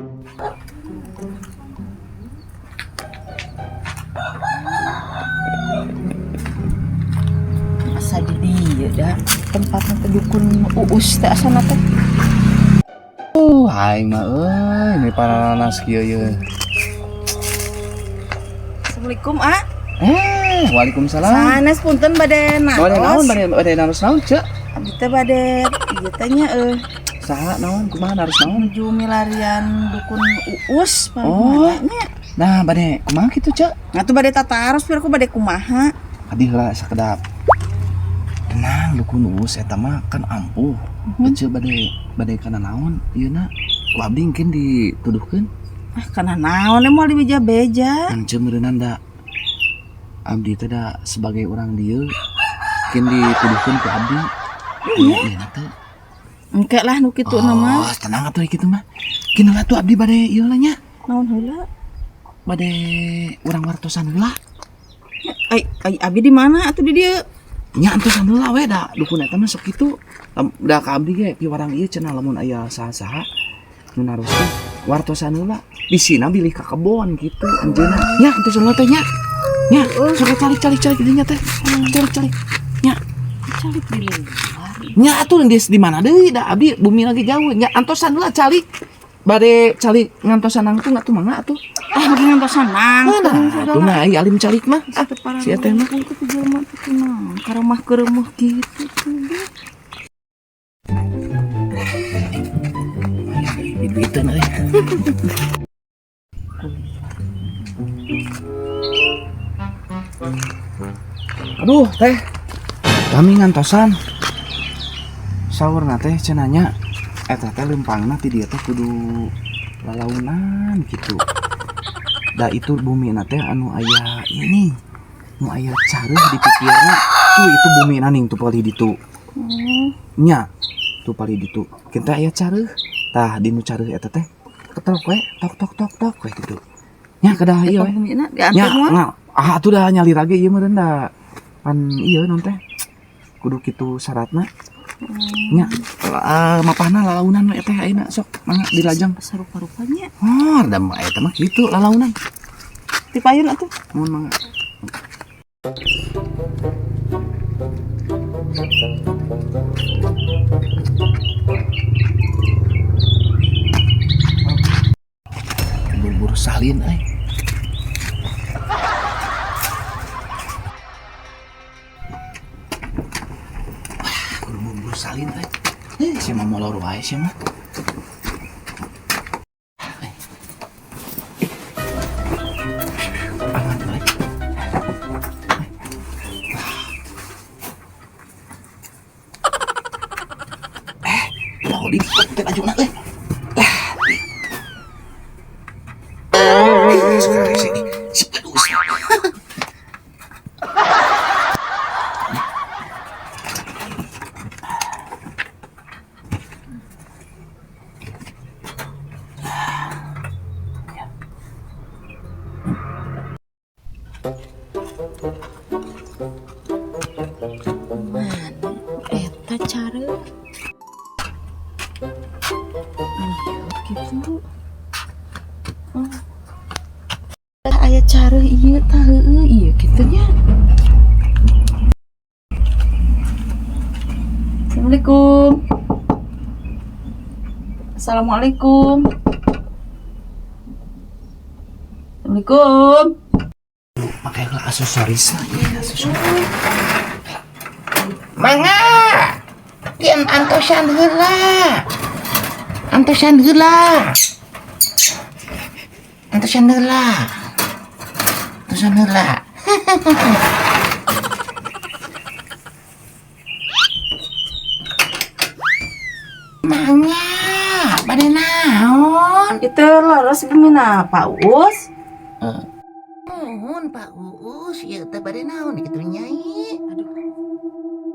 Asa di dieu da tempatna teh dukun Uus teh asana teh. Aing mah euy, ini paranas kieu ye. Assalamualaikum, A. Eh, waalaikumsalam. Sanes punten bade naros. Bade naon, bade naros naon, Cek? Abdi teh bade ieu teh nya euy. Saha naon, kumaha naros naon? Nuju milarian dukun Uus Oh. nya. Nah, bade kumaha kitu, Cek? Nah tuh bade tataros piraku bade kumaha. Adi heula sakedap. Tenang, dukun Uus eta mah kan ampuh. Ece bade kana naon ieu na? Ku abdi mungkin dituduhkeun. Ah kana naon moal dibeja-beja. Kan ce meureunan da abdi teh da sebagai orang dieu mungkin dituduhkeun ku abdi. Iya, iya teh. Engke lah nu kitu na mah. Oh, tenang atuh kitu mah. Kin heula tuh abdi bade ieu lah nya. Naon heula? Bade urang wartosan heula. Ai ai abi di mana atuh di dieu? Nya antosan heula we da dukun eta mah sok kitu. Da ka abdi ge piwarang ieu cenah lamun aya saha-saha nu naroskeun wartosan heula. Bisina bilih ka kebon gitu anjeunna. Nya antosan heula teh nya. Nya, sok calik-calik calik dinya teh. Calik-calik. Nya, Calik di luar. nya atuh di mana deui da abdi bumi lagi jauh. Nya antosan heula calik. Bade calik ngantosan nangtung atuh mangga atuh. Ah bagi ngantosan nangtung. Nah, atuh mah ai alim calik mah. Ah, si teh mah. Kitu jelema teh kunaon karemah keureumoh kitu tuh. Duiteun euy. Aduh, teh. Kami ngantosan. Saurna teh cenah nya eta teh leumpangna ti dieu teh kudu lalaunan gitu. Da itu bumina teh anu aya ieu nih. Nu aya careuh di pipirna. Tuh itu bumina ning tuh palih ditu. Nya, tuh palih ditu. Kita aya careuh. Tah di nu careuh eta teh ketok we, tok tok tok tok we kitu. Nya kedah ieu we. Bumina Nya, diantar mah. nga, ah atuh dah nyalira ge ieu meureun da. Pan ieu naon teh? Kudu kitu syaratna. Nya, mapahna lalaunan we teh ayeuna sok mangga dilajeng. Sarupa-rupanya. Oh, da mah eta mah kitu lalaunan. Ti payun atuh. Mun mangga. Bubur salin euy. Wah, kudu bubur salin euy. Eh, sia mah molor wae sia mah. Aman euy. Eh, mau di teh lajuna euy. Lah. Sekarang sini si pedus. Mana eta careuh. Iya kitu. Oh. Aya careuh ieu tah heueuh ieu kitu nya. Assalamualaikum. Assalamualaikum. Assalamualaikum. Pakai lah aksesoris lah, iya aksesoris. Mangga. Kian antosan heula. Antosan heula. Antosan heula. Antosan heula. Mangga, bade naon? Itu leres bumina Pak Uus. Nuhun Pak Uus, ieu teh bade naon kitu nyai?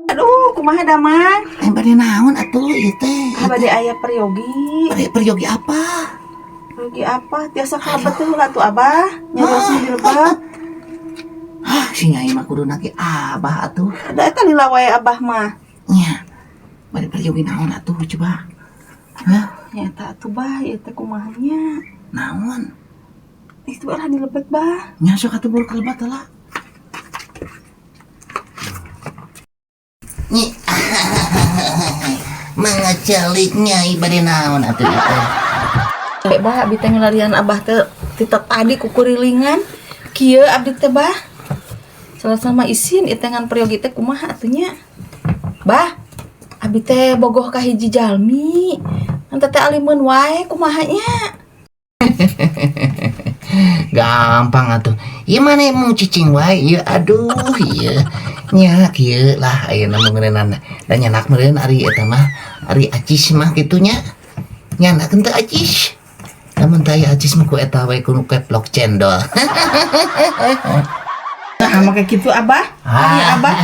Aduh, kumaha damang? Eh bade naon atuh ieu teh? Ah, bade aya peryogi. Bade peryogi apa? Peryogi apa? Tiasa kalebet teh heula tuh Abah. Nyariosna di lebet. Ah, si nyai mah kudu nage Abah atuh. Da eta lila wae Abah mah. Nya. Bade peryogi naon atuh coba? Hah? Nyata atuh bah, ieu teh kumaha nya? Naon? Itu lah dilebet, bah. Nya sok atuh buru kalebet lah. Nyi. Mangacalik nyai bade naon atuh ieu teh? Bah, abdi teh ngelarian abah teh ti tadi kukurilingan. Kieu abdi teh, bah. Salah sama isin ieu teh ngan peryogi teh kumaha atuh nya? Bah, abdi teh bogoh ka hiji jalmi. Ngan teh alimeun wae kumaha nya? Gampang atuh. Ieu mana mau cicing wae ieu, aduh ieu. Nya kieu lah ayeuna mah meureunana. Da nyanak meureun ari eta mah, ari acis mah kitu nya. Nyanak teu acis. Lamun teu aya acis mah ku eta we ku nu keplok cendol. Nah, make kitu abah. Ari abah.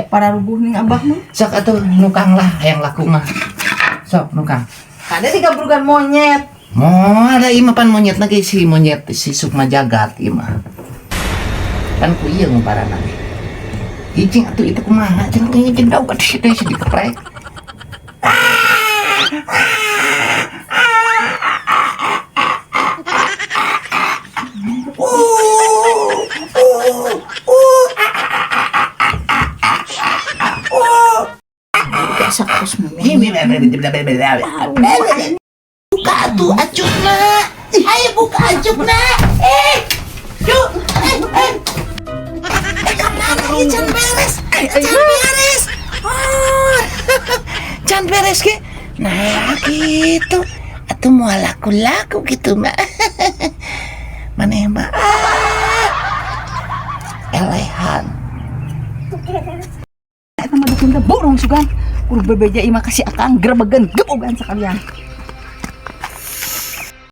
Para ruguh ning abah mah. Sok atuh nukang lah hayang laku mah. Sok nukang. Ada digabrugan monyet. Moal da ieu mah pan monyetna ge si monyet si Sukma Jagat ieu mah. Pan ku ieu ngumparanna ge. Icing atuh itu kumaha cenah teh jeung daun ka dieu teh dikeprek. Buka atuh acupna. Ayo buka acupna. Yuk. Kemana ieu can beres? Can beres. Oh. Can beres ge. Nah, gitu. Atuh moal laku-laku gitu mah. Maneh mah elehan. Eta mah dukun teh borong sugan. Kudu bebeja ieu mah ka si Akang grebegen gebogan sakalian.